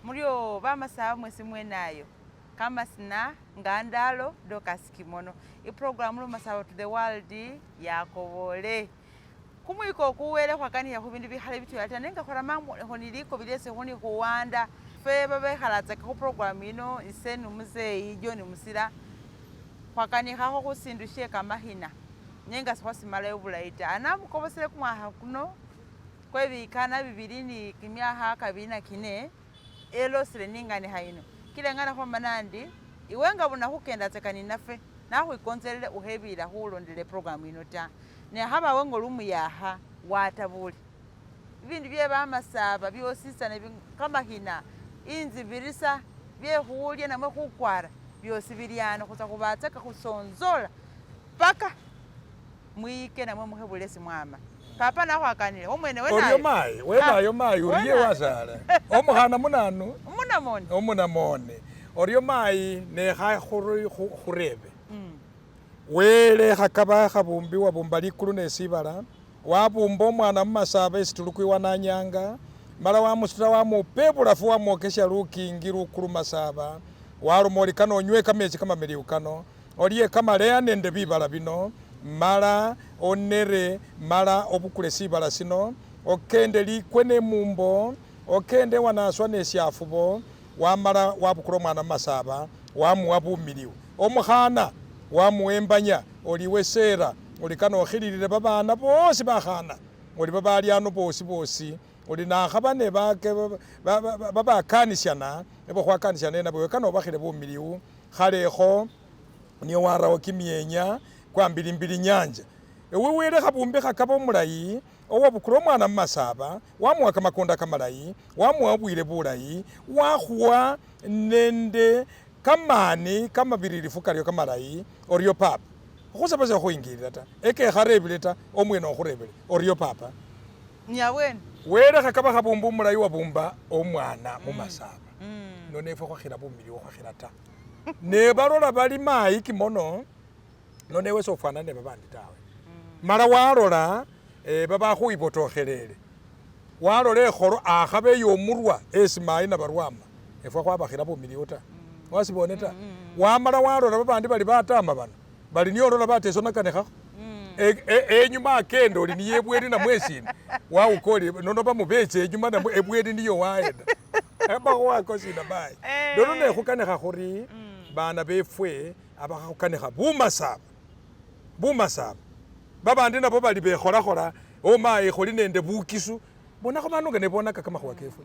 Muryo bamasaba mwesi mwenayo kamasina ngandalo Dorcas Kimono iprogram Lumasaba to the world yakobole kumwiko kuwele khwakanikhile khubindu bikhali bitwela ta nenga khurama ni likobi lyesi khuni khuwanda fwe babekhala-tsaka khu program yino ise ni muzeyi John Musila khwakanikhakho khusindu she kamakhina nenga sikhwasimalayo bulayi ta anamukobosele kumwakha kuno kwebikana bibili ni kimyakha kabili na kine elosile ninganikha yino kila ngana khomana ndi iwe nga buna khukendatsaka ninafe nakhwikonzelele ukhebila khulondela eprogramu yino ta nekhabawe nga oli umuyakha watabule bibindu bye bamasaba byositsana kamakhina inzibirisa byekhulya namwe khukwara byosi bili ano khutsa khubatsaka khusonzola paka mwiyike namwe mukhebule esi mwama papa nakhwakanile omwene Oryo wenayo mayi wenayo mayi uriye wasala omukhana munanu omunamoni omunamone oryo mayi nekha khurebe wele khakaba khabumbi wabumba likulu nesibala wabumba omwana mumasaba esituluku iwananyanga mala wamusuta wamupa ebulafu wamwokesya lukingi lukulu masaba waloma oli kano onywe kamechi kamamiliyu kano olye kamaleya nende bibala bino mala onere mala obukule sibala sino okende likwe nemumbo okende wanaswa nesyafubo wamala wabukula omwana mumasaba wamuwa bumiliyu omukhana wamuwembanya oli wesera oli kano okhililile babana bosi bakhana oli babali ano bosi bosi oli nakhaba ne babakanisyana ebo khwakanisyana nabo kano obakhile bumiliyu khalekho niyo warawo kimyenya kwambilimbili nyanja ewe wele khabumbi khakaba omulayi owabukula omwana mumasaba wamuwa kamakonda kamalayi wamuwa bwile bulayi wakhuwa nende kamani kamabiririfu karyo kamalayi oryo papa khusaba sekhuyingilila ta ekekharebile ta omwene okhurebele oryo papa nyabwene wele khakaba khabumba omulayi wabumba omwana mumasaba nonefwe khwakhila bumiliyu khwakhila ta nebalola bali mayi kimono nonewe sofwana ne babandi tawe mala walola babakhwibotokhelele walola ekholo akhaba eyomurwa esi mayi nabarwama efwe khwabakhila bumiliyu ta wasibone ta wamala walola babandi bali batama bano bali niyo olola bateso nakanikhakho enyuma akenda oli niye ebweni namwe esina wawuka oli nono bamubecha enyuma namwe ebweni niyo waenda makhuwa sina mayi nono nekhukanikha khuri bana befwe abakhakhukanikha bumasaba bumasaba babandi nabo bali bekholakhola omayi khuli nende bukisu bonakho bandu nga nebonaka kamakhuwa kefwe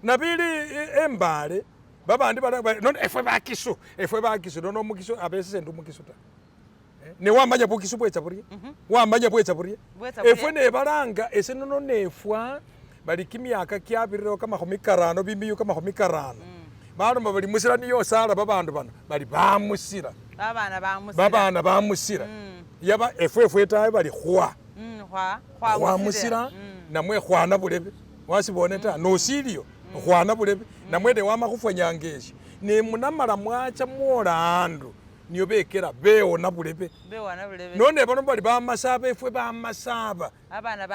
nabili embale babandi nono efwe bakisu efwe bakisu nono omukisu abesese ndi omukisu ta newamanya bukisu bwecha burye wamanya bwecha burye efwe nebalanga ese nono nefwa bali kimyaka kyabirirewo kamakhumi karano bimiyu kamakhumi karano baloma bali musila niyo osala babandu bano bali bamusila babana bamusila yaba efwe efwe tawe bali khwa khwa musila namwe khwana bulebe wasibone ta nosiliyo khwana bulebe namwe newama khufwa nyanga esyo nemunamala mwacha mwola andu niyo bekela bewona bulebe none bano bali bamasaba efwe bamasaba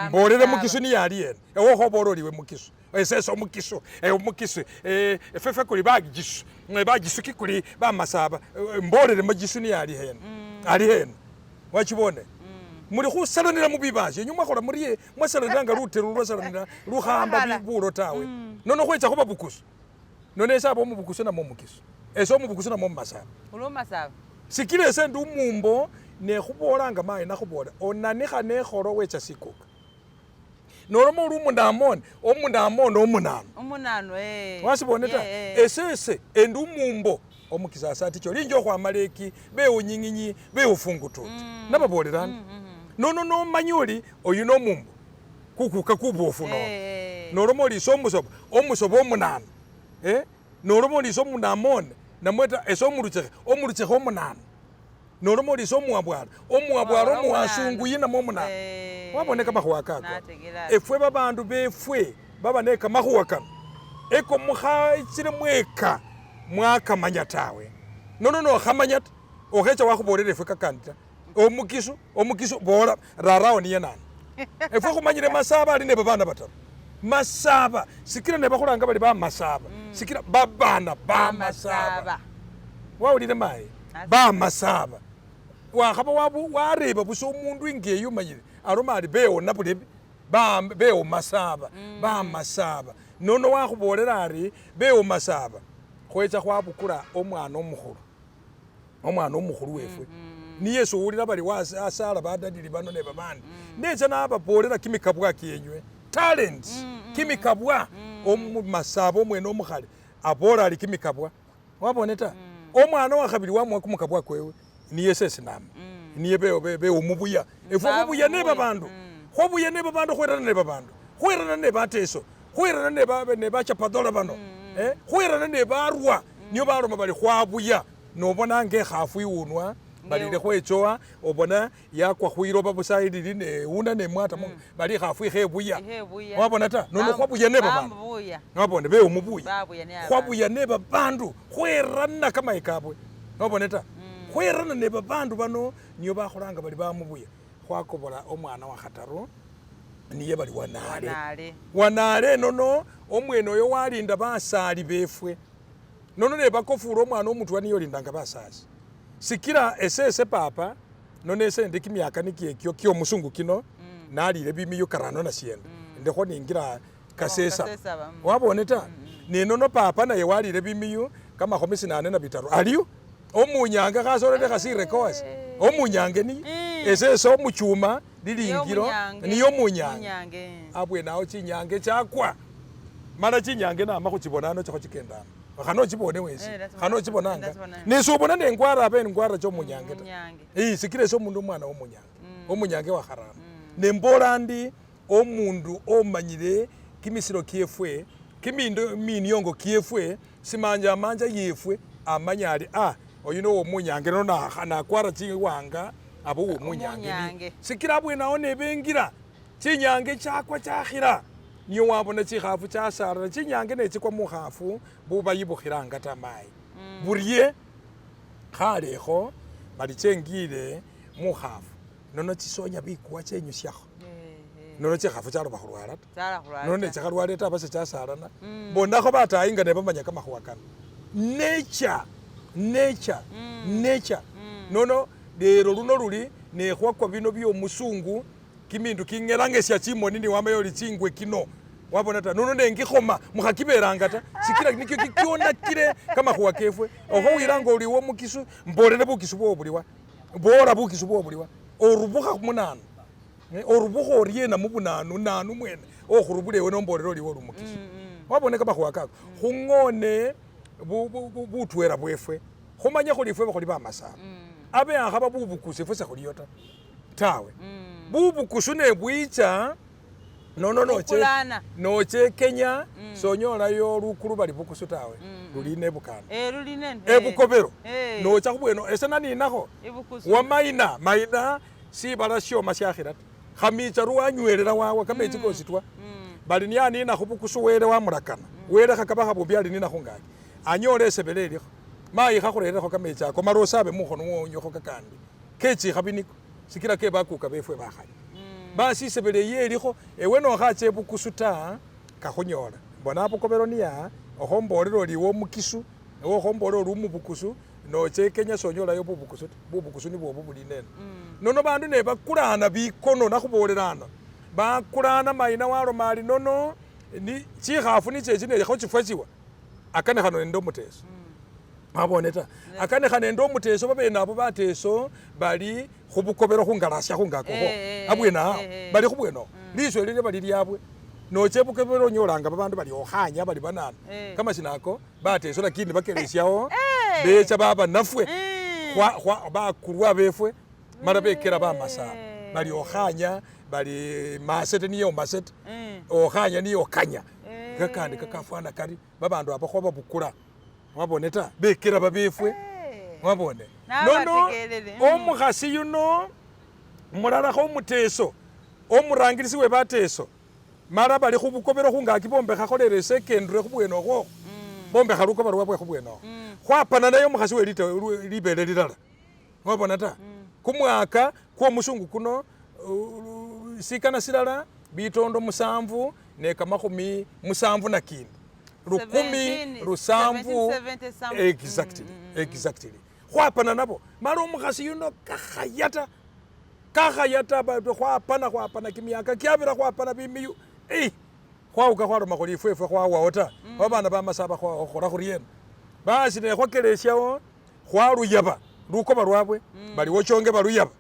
mbolele mukisu niye ali yena ewe okhobola oliwe mukisu esese omukisu omukisu efefe kuli bagisu bagisuki kuli bamasaba mbolele magisu niye ali hena ali hena wachibone muli khusalanila mubibasyo enywe mwakhola murye mwasalanila nga lutelu lwasalanila lukhamba bulo tawe nono khwecha khuba bukusu nono ese aba omubukusu namwe omukisu ese omubukusu namwe omumasaba sikila ese ndi umumbo nekhubolanga mayi nakhubola onanikha nekholo wecha sikuka noloma oli omunamone omunamone omunano wasibone ta esese endi umumbo omukisasa ati cholinja okhwamala eki bewunying'inyi bewufungututi nababolelana nono nomanya oli oyu nomumbo kukuka kubofu nono noloma oli ese omusoba omusoba omunano noloma oli ese omunamone namwe ta ese omuluchekhe omuluchekhe omunano noloma oli ese omuwabwala omuwabwala omuwasunguyi namwe omunano wabone kamakhuwa kako efwe babandu befwe baba ne kamakhuwa kano eko mukhachile mweka mwakamanya tawe nono nokhamanya ta okhecha wakhubolela efwe kakandi ta omukisu omukisu bola rarao niye nani efwe khumanyile masaba ali ne babana bataru Masaba sikila nebakhulanga bali bamasaba sikila babana bamasaba wawulile mayi bamasaba wakhaba wareba busa omundu ingeyo umanyile aloma ari bewona bulebe bewomasaba bamasaba nono wakhubolela ari bewomasaba khwecha khwabukula omwana omukhulu wefwe niye suwulila bali asala badadili bano ne babandi necha nababolela kimikabwa kienywe talents kimikabwa omumasaba omwene omukhali abola ali kimikabwa wabone ta omwana wa khabili wamuwa kumukabwa kwewe niye sesinama niye bewomubuya efwe khubuya ne babandu khobuya ne babandu khwerana ne babandu khwerana ne bateso khwerana ne bachapadola bano khwerana ne barwa niyo baloma bali khwabuya nobona ngekhafu iwunwa balile khwechowa obona yakwa khwiloba busa ilili neuna nemwata bali khafu ikhebuya wabona ta nono khwabuya ne babandu wabona bewomubuya khwabuya ne babandu khwerana kamayi kabwe wabona ta khwerana ne babandu bano niyo bakhulanga bali bamubuya khwakobola omwana wa khataru niye bali wanale wanale nono omwene oyo walinda basali befwe nono nebakofula omwana omutwa niyo olindanga basasi sikila esese papa nono ese ndi kimyaka nikyekyo kyomusungu kino nalile bimiyu karano na sienda ndikho ningira kasesa wabone ta nenono papa naye walile bimiyu kamakhomi sinane na bitaru aliyo omunyanga khasolele khasirekoasi omunyange ni esese omuchuma lilingilo niyo munyange abwenawo chinyange chakwa mala chinyange nama khuchibonano chikho chikendana khano chibone wesi khano chibonanga nesubona nengwara abe ngwara chomunyange ta sikile ese omundu omwana womunyange omunyange wa kharano nembola ndi omundu omanyile kimisiro kiefwe kimindo miniongo kiefwe simanja manja yefwe amanya ali oyuno womunyange nono nakwara chiwanga abo womunyange sikila abwenawo nebengira chinyange chakwa chakhila niyo wabona chikhafu chasarara chinyange nechikwa mukhafu bubayibukhilanga ta mayi burye khalekho bali chengile mukhafu nono chisonya bikuwa chenyusyakho nono chikhafu chaloba khulwala ta nono nechikhalwala ta base chasarana bonakho batayinga nebamanya kamakhuwa kano nature nature nono lero luno luli nekhwakwa bino byomusungu kimindu kingelangesya chimoni niwamayo oli chingwe kino wabona ta nono nengikhoma mukhakiberanga ta sikila nikyo kikyonakile kamakhuwa kefwe okho wiranga oliwo omukisu mbolele bukisu bwo buliwa bora bukisu bwo buliwa orubukha munanu orubukha oriena mubunanu nanu mwene okhurubula ewe nombolele oliwo oli omukisu wabone kamakhuwa kako khungone butwera bwefwe khumanye khuli ifwe khuli bamasaba abe akhaba bubukusi ifwe sekhuliyo ta tawe bubukusu nebwicha nono noche Kenya sonyolayo lukulu bali bukusu tawe luli nebukana ebukobero nocha khubweno ese naninakho wamaina maina sibala syoma syakhila ta khamicha ruwanywelela wawa kamechi kosi twa bali nianina khubukusu wele wamulakana wele khakaba khabumbi ali nina khungaki anyola esebele elikho mayi khakhurerekho kamechi ako mala osabe mukhono wonywekho kakandi kechikha biniko sikila kebakuka befwe bakhali basi isebele yelikho ewe nokhacha ebukusu ta kakhunyola mbona abukobero niya okhombolele oliwo omukisu ewe okhombolele oli umubukusu noche Kenya sonyolayo bubukusu ta bubukusu nibwo buli nene nono bandu nebakulana bikono nakhubolelana bakulana mayina waloma ali nono ni chikhafu nichechi nekho chifwa chiwa akanekhano nende omuteso wabone ta akanekha nende omuteso babene abo bateso bali khubukobero khungalasya khungakokho abwene awo bali khubwene liswe lilye bali lyabwe noche bukobero onyolanga babandu bali okhanya bali banana kamasina ako bateso lakini bakelesyawo becha baba nafwe bakulwa befwe mala bekela bamasaba bali okhanya bali masete niyo masete okhanya niyo okanya kakandi kakafwana kari babandu abo khwababukula wabone ta bekela babefwe wabone nono omukhasi yuno mulalakho omuteso omurangilisi we bateso mala bali khubukobero khungaki bombekhakho lero esekendure khubwene okhwo bombekha lukoba lwabwe khubwene okhwo khwapana naye omukhasi we libele lilala wabona ta kumwaka kwomusungu kuno sikana silala bitondo 7 ne kamakhumi musanvu na kindi lukumi lusanvu exactly exactly khwapana nabo mala omukhasi yuno kakhaya ta khwapana khwapana kimyaka kyabira khwapana bimiyu khwawuka khwaloma khuli ifwefwe khwawawo ta babana bamasaba khwakhola khuriena basi nekhwakelesyawo khwaluyaba lukoba lwabwe bali wochonge baluyaba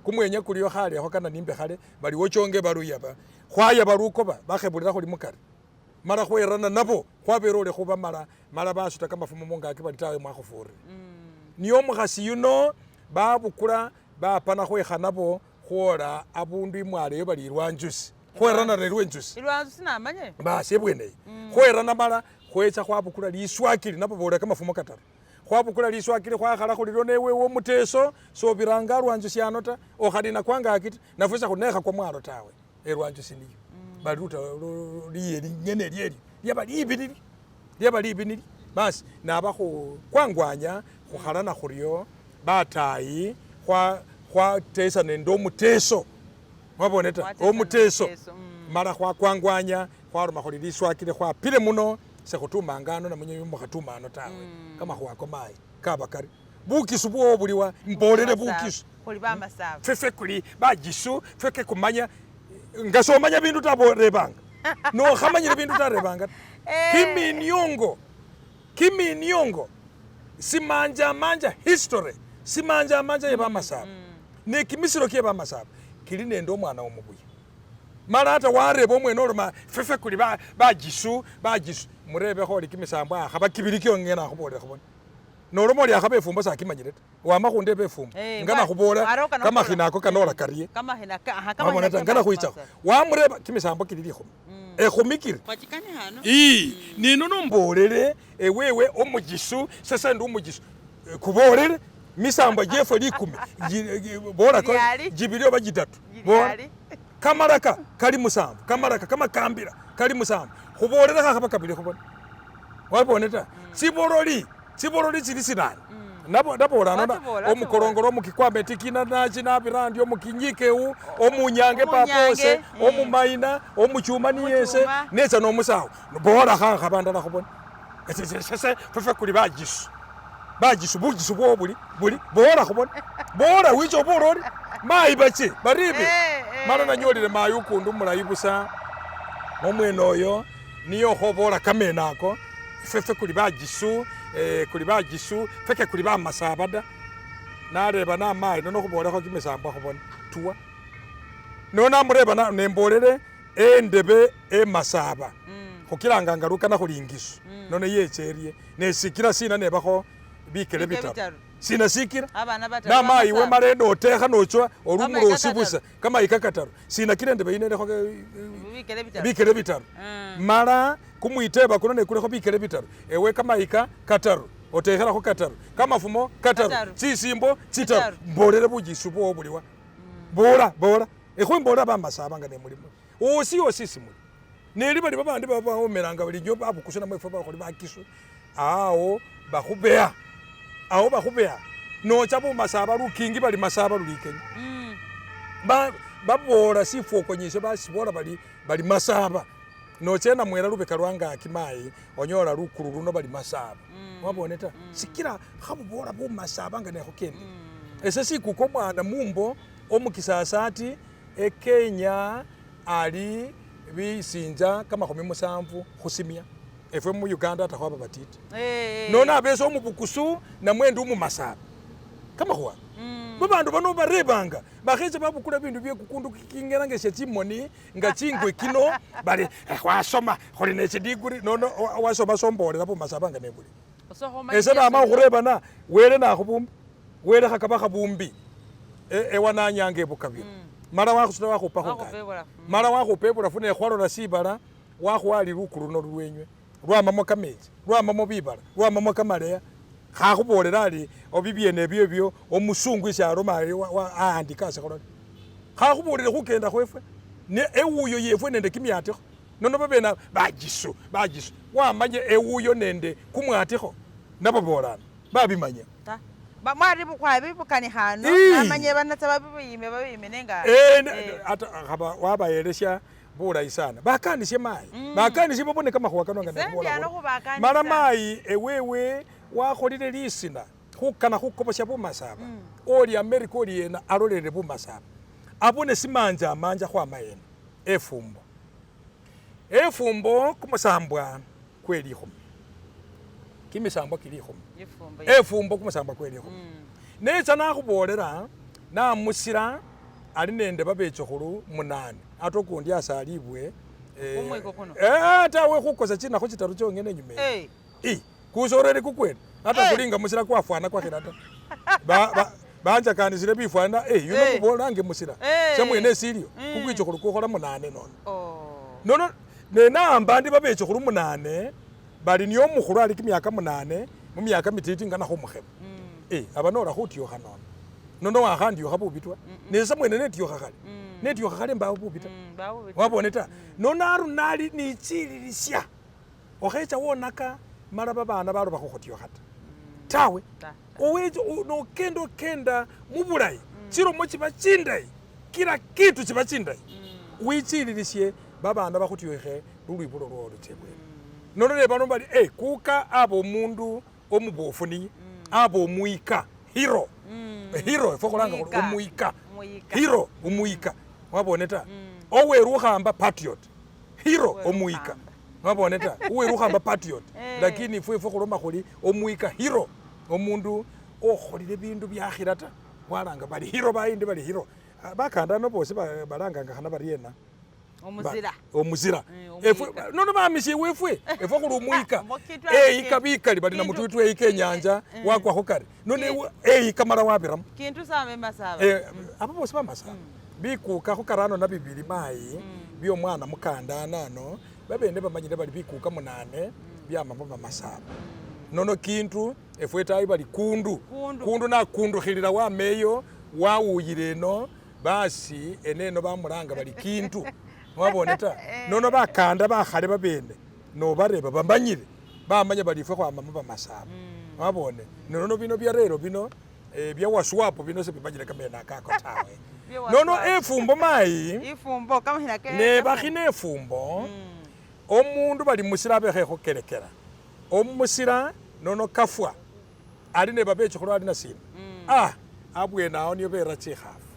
kumwenya kuliyo khalekho kana nimbe khale bali wochonge baluyaba khwayaba lukoba bakhebulila khuli mukari mala khwerana nabo khwabere ole khubamala mala basuta kamafumo mungaki bali tawe mwakhufurire niyo omukhasi yuno babukula bapana khwekha nabo khwola abundu imwaleyo bali ilwanjusi khwerana nelwenjusi ilwanjusi namanye basi ebweneyo khwerana mala khwecha khwabukula liswakili nabo bola kamafumo kataru khwabukula liswakili khwakhala khulilo newewe omuteso sobiranga alwanjusi ano ta okhalina kwangaki ta nafwe sekhunekha kwa mwalo tawe elwanjusi niyo baluta liye lingene lyelyo lyaba libinili lyaba libinili basi naba kwangwanya khukhalana khuryo batayi khwatesa nende omuteso wabone ta omuteso mala khwakwangwanya khwaloma khuli liswakile khwapile muno sekhutumanga ano namunye mukhatuma ano tawe kama khwako mayi kaba kari bukisu bwo buliwa mbolele bukisu khuli bamasaba fefe kuli bajisu feke kumanya ngasomanya bindu taborebanga no khamanyire bindu tarebanga kiminyongo simanja manja history simanja manja yeba masaba ne kimisiro kyeba masaba kili nende omwana omubuya mala ata wareba omwene oloma fefe kuli bajisu bajisu murebe kholi kimisambwa akhaba kibili kyongene akhubolera khubona noloma oli akhaba efumbo sakimanyire ta wama khundeba efumbo ngana khubola kamakhina ako kanola karie wabona ta ngana khwichakho wamureba kimisambo kili likhumi ekhumi kiri nino nombolele ewewe omujisu sasa ndi omujisu kubolele misambo jefwe likumi bola jibili oba jitatu bola kamaraka kali musambo kamaraka kamakambila kali musambo khubolele khakhaba kabili khubona wabone ta tsibololi tsili sinani nabolana omukolongolo omukikwame tikina nachi nabirandi omukinyikeu omunyange papose omumaina omuchuma niyese netsa nomusawo bola khakha ndala khubona sese fefe kuli bajisu bajisu bujisu bwo buli buli bola khubona bola wicho bolori mayi bache baribe mala nanyolile mayi ukundu mulayi busa omwene oyo niyo khobola kamene ako fefe kuli bajisu kuli bajisu feke kuli bamasaba da nareba namayi nono khubolekho kimisambwa khubona tuwa nono namureba nembolele endebe emasaba khukilanga ngalukana khuli ingisu nono yecherie nesikila sina nebakho bikele bitaru sina sikila namayi we mala enotekha nochwa olumulosi busa kamayika kataru sina kila endebe yino elekho bikele bitaru mala kumwiteba kuno nekulekho bikele bitaru ewe kamayika kataru otekhelakho kataru kamafumo kataru tsisimbo tsitaru mbolele bujisu bwo buliwa bola bola ekhwembola bamasaba nga nemulimo osi osi simuli neli bali babandi babawomelanga bali nyo babukusana mwefwe bakholi bakisu awo bakhubea awo bakhubea nocha bumasaba lukingi bali masaba lulikenya babola sifwokonyesyo basibola bali bali masaba nochena mwera lubeka lwangaki mayi onyola lukulu luno bali masaba wabone ta sikila khabubola bumasaba nga nekhukende ese sikuka omwana mumbo omukisasati ekenya ali bisinja kamakhumi musanvu khusimya efwe mu Uganda ata khwaba batiti nona abesa omubukusu namwe ndi omumasaba kamakhuwa babandu bano barebanga bakhecha babukula bindu bye kukundu kingera ngesya chimoni nga chingwe kino bali khwasoma khuli nechidiguri nono wasoma sombolera bumasaba nga nebuli ese nama khurebana wele nakhubumba wele khakaba khabumbi ewananyanga ebukabila mala wakhusuta wakhupa khungaki mala wakhupa ebulafu nekhwalola sibala wakhuwali lukulu luno lulwenywe lwamamo kamechi lwamamo bibala lwamamo kamaleya khakhubolela ali obibyene ebyo ebyo omusungu esi aloma aandika asikholole khakhubolele khukenda khwefwe ne ewuyo yefwe nende kimyatikho nono babena bajisu bajisu wamanye ewuyo nende kumwatikho nababolana babimanya mwaribu khwabibukanikhano namanye banatsa babiyime babiyime nenga ata khaba wabayelesya Bulayi sana bakanisye mayi bakanisye babone kamakhuwa kano nga Ese ndi nekhubola ano khuri. khubakanisa. Mala mayi ewewe wakholile lisina khukana khukobosya bumasaba oli America oli yena alolele bumasaba abone simanja manja khwama yena efumbo efumbo kumusambwa kwe likhumi kimisambwa kili likhumi Ifumbo. efumbo kumusambwa kwe likhumi necha nakhubolela namusila ali nende babechukhulu munane ate ukundi asalibwe Kumwiko kuno? tawe khukosa chinakhu chitaru chongene enyuma eyo. Eh. Kusorere kukwene ata Eh. kulinga musila kwafwana kwakhila ta banjakanisile bifwana yuno mubolange musila shamwene esilio kukwichukhulu kukhola munane nono Oh. nono nenamba ndi babechukhulu munane bali niyo omukhulu ali kimyaka munane mumyaka mititi nga nakhumukheba aba nola khutyukha nono nono wakhandyukha bubi twa nese mwene netyukha khale netyukha khale mbawo bubi ta Bawo. wabone ta nono aru nali nichililisya okhecha wonaka mala babana baloba khukhutyukha ta tawe Ta. owecha nokenda okenda mubulayi chilomo chiba chindayi kila kitu chiba chindayi wichililisye babana bakhutyukhe lulwibulo lwowo luche bwene nono nebano bali kuka aba omundu omubofu niye aba omwika hero hero efwe khulanga khuri Mwika. omwika Mwika. hero omwika wabone ta owerukhamba patriot hero omwika wabone ta owerukhamba patriot lakini ifwe khuloma khuli omwika hero omundu okholile bindu byakhila ta walanga bali hero bayindi bali hero bakandano bosi balanganga khana bariena Omuzira. omuzira Omwika. efwe nono bamisye wefwe efwe khuli omwika Mokitwa eyika bikali bali Kintu- namutwitwi eyika enyanja wakwakho kari nono eyika mala wabiramo Kintu same masaba. Abo bosi bamasaba bikuka khukarano na bibili mayi byomwana mukandana ano babene bamanyile bali bikuka munane byamamo bamasaba nono kintu efwe etayi bali kundu Kundu. kundu nakundukhilila wameyo wawuyile eno basi eneno bamulanga bali kintu wabone ta nono bakanda bakhale babene nobareba bamanyile bamanya bali ifwe khwamamo bamasaba wabone nono bino byarero bino bya waswapu bino sebimanyile kamene akako tawe Bya nono waswapu. efumbo mayi Ifumbo kama ke. nebakhina efumbo omundu bali musila abekhe khukelekela omusila nono kafwa ali nebabechukhulu ali nasina abwene awo niyo bera chikhafu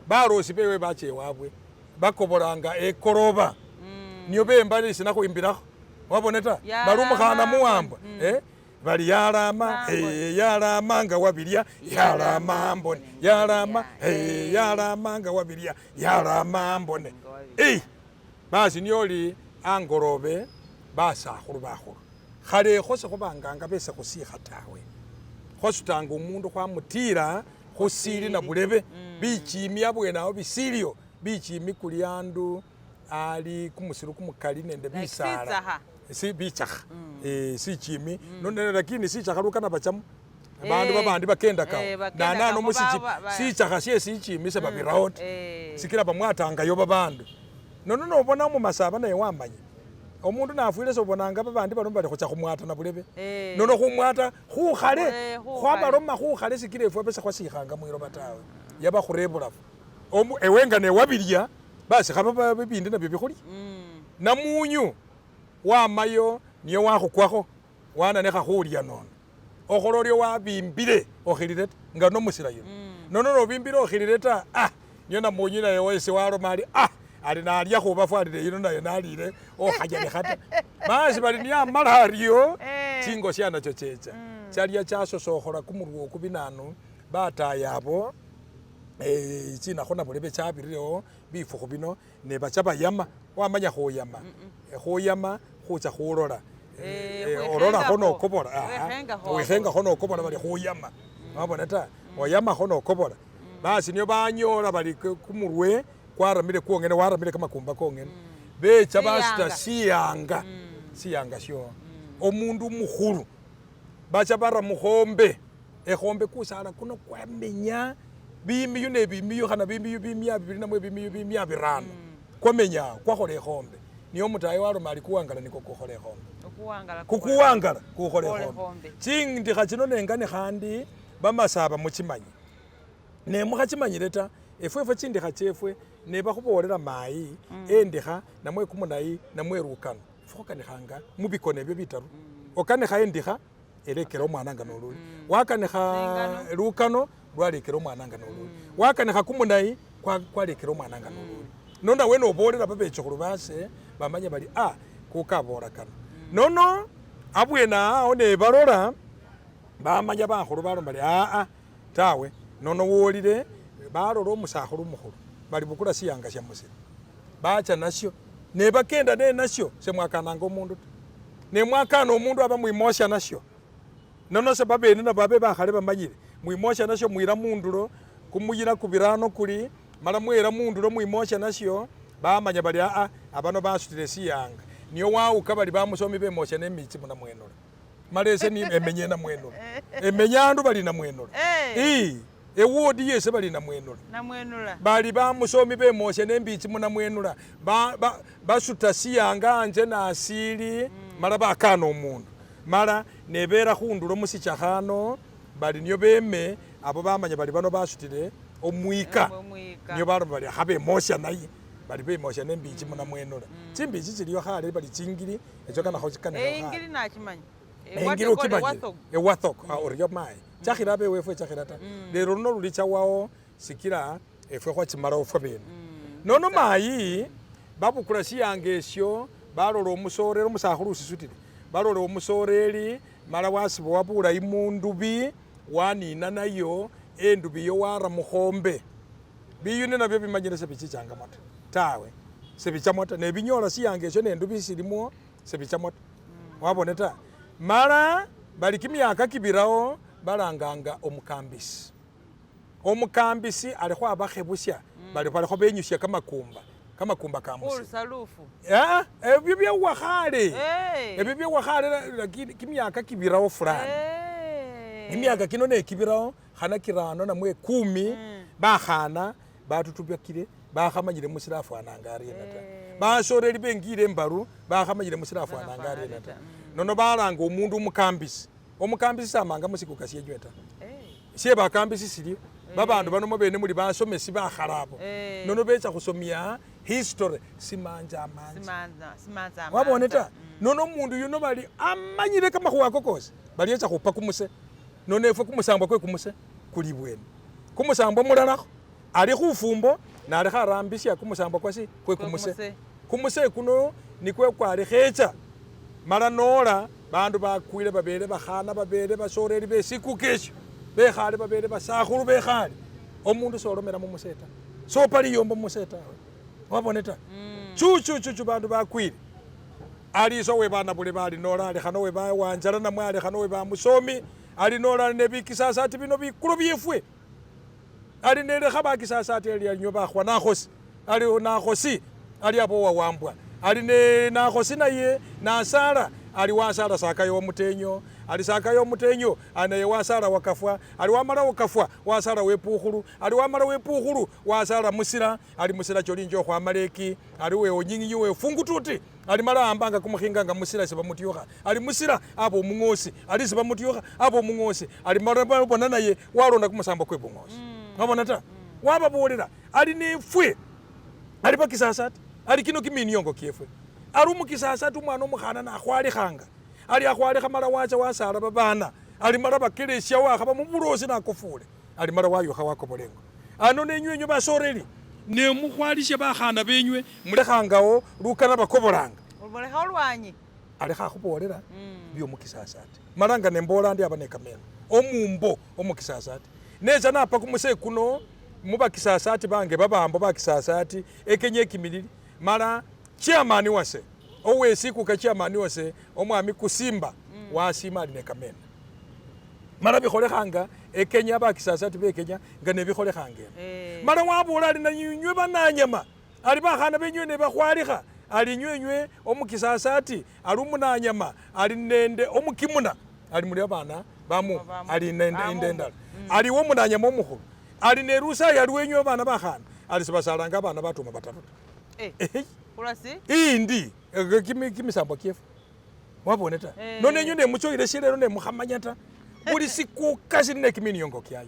balosi bewe bacha ewabwe bakobolanga ekoroba niyo bemba lisina khwimbilakho wabone ta bali omukhana muwambwa bali yalama yalama nga wabilia yalama mbone yalama yalama nga wabilia yalama mbone basi niyo oli angolobe basakhulu bakhulu khale khose khubanganga bese khusikha tawe khwasutanga omundu khwamutila khusili na bulebe bichimi abwene awo bisilio bichimi kuli andu ali kumusiru kumukali nende bisala sitsakha. si bichakha sichimi nono lakini sichakha lukana bachamo bandu babandi bakendakawo bakendakamo nanano musichi sichakha sie sichimi sebabirawo ta sikila bamwatangayo babandu nono nobona mumasaba naye wamanya omundu nafwile sobonanga babandi baloma bali khucha khumwata na bulebe nono khumwata khukhale khwabaloma khukhale sikila efwe bese khwasikhanga mwiloba tawe yaba khurebulafu ewe nga newabilia basi khaba bibindi nabyo bikhulya namunyu wamayo niyo wakhukwakho wananekha khulya nono okhola oryo wabimbile okhilile ta nga nomusila yuno nono nobimbile okhilile ta niyo namunyu naye wesi waloma ali ali nalya khubafu alile yuno naye nalile okhanyalikha ta basi bali niyo amala aryo chingosya nacho checha chalya chasosokhola kumurwe oku binanu bataya abo chinakho nabulebe chabirirewo bifukhu bino nebacha bayama wamanya khuyama khuyama khucha khulola ololakho nokobola wikhengakho nokobola bali khuyama wabona ta oyamakho nokobola basi niyo banyola bali kumurwe kwaramile kwongene waramile kamakumba kongene becha basita siyanga siyanga syo omundu mukhulu bacha bara mukhombe ekhombe kusala kuno kwamenya bimiyu ne bimiyu khana bimiyu bimya bibili namwe bimiyu bimya birano kwamenya kwakhola ekhombe niyo omutayi waloma ali kuwangala niko kukhola ekhombe kukuwangala kukhola ekhombe chindikha chino nengane khandi bamasaba muchimanye nemukhachimanyile ta Efwefwe chindikha chefwe nebakhubolela mayi endikha namwe kumunayi namwe lukano efwe khukanikhanga mubikone ebyo bitaru. Okanikha endikha elekela omwana nga noluli, wakanikha lukano lwalekela omwana nga noluli, wakanikha kumunayi kwalekela omwana nga noluli. Nono nawe nobolela babechukhulu base bamanya bali a kukabola kano. Nono abwene awo nebalola bamanya bakhulu baloma bali aa tawe nono wolile balola omusakhulu omukhulu bali bukula siyanga sya musila bacha nasyo nebakenda nenasyo semwakananga omundu ta nemwakana omundu aba mwimosya nasyo nono se babene nabo babe bakhale bamanyile mwimosya nasyo mwira mundulo kumuyila kubirano kuli mala mwera mundulo mwimosya nasyo bamanya bali aa abano basutile siyanga niyo wawuka bali bamusomi bemosya nemichi munamwenola mala ese emenye namwenola emenya andu bali namwenola ewodi yese bali namwenola bali bamusomi bemosya nembichi munamwenola basuta siyanga anje nasili mala bakana omundu mala nebera khundulo musichakhano bali niyo beme abo bamanya bali bano basutile omwika niyo baloma bali khabemosya naye bali bemosya nembichi munamwenola chimbichi chiliyo khale bali chingili echo kanakho chikanakho Engili nachimanya engili okimanyile ewathok oriyo mayi chakhila abe wefwe chakhila ta lero luno luli chawawo sikila efwe khwachimalawo fwe bene. Nono mayi babukula siyanga esyo balola omusoreri omusakhulu usisutile balola omusoreri mala wasibowa bulayi mundubi wanina nayo endubi yo wara mukhombe biyuni nabyo bimanyile sebichichangamo ta tawe sebichamo ta nebinyola siyanga esyo nendubi silimwo sebichamo ta wabone ta mala bali kimyaka kibirawo balanganga omukambisi. Omukambisi alikho abakhebusya bali balikho benyusya kamakumba kamakumba ka musila Olusalufu ebyo byawa khale ebyo byawa khale lakini kimyaka kibirawo fulani imyaka kino nekibirawo khana kirano namwe 10 bakhana batutubakile bakhamanyile musila afwananga ariena ta basoreli bengile embaru bakhamanyile musila afwananga ariena ta nono balanga omundu omukambisi. Omukambisi samanga musikuka syenywe ta syebakambisi silio babandu bano mwabene muli basomesi bakhala abo nono becha khusomya history simanja amanja wabone ta nono omundu yuno bali amanyile kamakhuwa ako kosi bali echa khupa kumuse nono efwe kumusambwa kwe kumuse kuli bwene kumusambwa mulalakho ali khufumbo nalikho arambisya kumusambwa kwasi kwe kumuse kumuse kuno nikwo kwalikhecha mala nola bandu bakwile babele bakhana babele basoreli besikuka esyo bekhale babele basakhulu bekhale omundu solomela mumuse ta sopa liyombo mumuse tawe wabone ta chuchuchuchu bandu bakwile aliso we bana bule bali nola ali khano we bawanjala namwe ali khano we bamusomi ali nola nebikisasa ati bino bikulo byefwe ali nelekha bakisasa ati ali anywe bakhwa nakhosi ali nakhosi ali abo wawambwa ali ne nakhosi naye nasala ali wasala sakayo omutenyo ali sakayo omutenyo naye wasala wakafwa ali wamala wakafwa wasala wepukhulu ali wamala wepukhulu wasala musila ali musila cholinjo khwamaleki ali weonyinginyi wefungututi ali mala ambanga kumukhinga nga musila sebamutyukha ali musila abo omung'osi ali sebamutyukha abo omung'osi ali mala bona naye walonda kumusambo kwe bung'osi wabona ta wababolela ali nefwe ali bakisasa ati ali kino kiminiongo kyefwe ali omukisasa ati omwana omukhana nakhwalikhanga ali akhwalikha mala wacha wasala babana ali mala bakelesya wakhaba mubulosi nakofule ali mala wayukha wakobolengo ano nenywe basoreli nemukhwalisya bakhana benywe mulekhangawo lukana bakobolanga olekha olwanyi alekha akhubolela byomukisasa ati mala nga nembola ndi aba nekameno omumbo omukisasa ati necha napa kumuse kuno mubakisasa ati bange babambo bakisasa ati ekenya ekimilili mala chairman wase owesikuka chairman wase omwami kusimba wasima ali nekameno mala bikholekhanga ekenya bakisasa ati bekenya nga nebikholekhanga eno mala wabola ali nanywe bananyama ali bakhana benywe nebakhwalikha ali nywenywe omukisasa ati ali omunanyama ali nende omukimuna ali muli abana bamu ali nende indendala ali womunanyama omukhulu ali nerusayi ali wenywe abana bakhana ali sebasalanga abana batuma bataru khulasi indi kimisambwa kyefu wabone ta nono enywe nemuchoile shilelo nemukhamanya ta buli sikuka sili nekiminiongo kyayo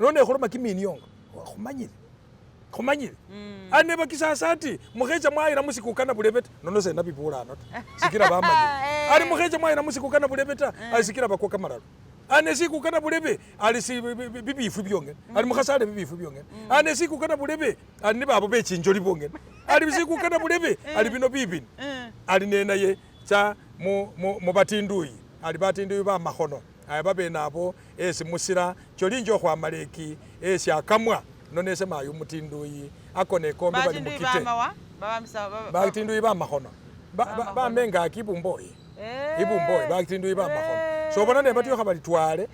nono nekhuloma kiminiongo khumanyile. Khumanyile. Ali ne bakisasa ati mukhecha mwayila musikuka nabulebe ta, nono senabibula ano ta, sikila bamanyile. Ali mukhecha mwayila musikuka nabulebe ta, ali sikila bakwa kamalalu. Ali ne sikuka nabulebe, ali si bibifwi byongene. Ali mukhasale bibifwi byongene. Ali ne sikuka nabulebe, ali nibo abo bechinjoli bongene. Ali sikuka nabulebe, ali bino bibini. Ali nenaye cha mubatinduyi. Ali batinduyi bamakhono. Aya babene abo esi musila cholinja okhwamala eki esi akamwa nono ese mayi omutinduyi akona ekombe bali mukite. Batinduyi bamakhono bamengaki ibumboyi ibumboyi batinduyi bamakhono sobona ne batyukha bali twale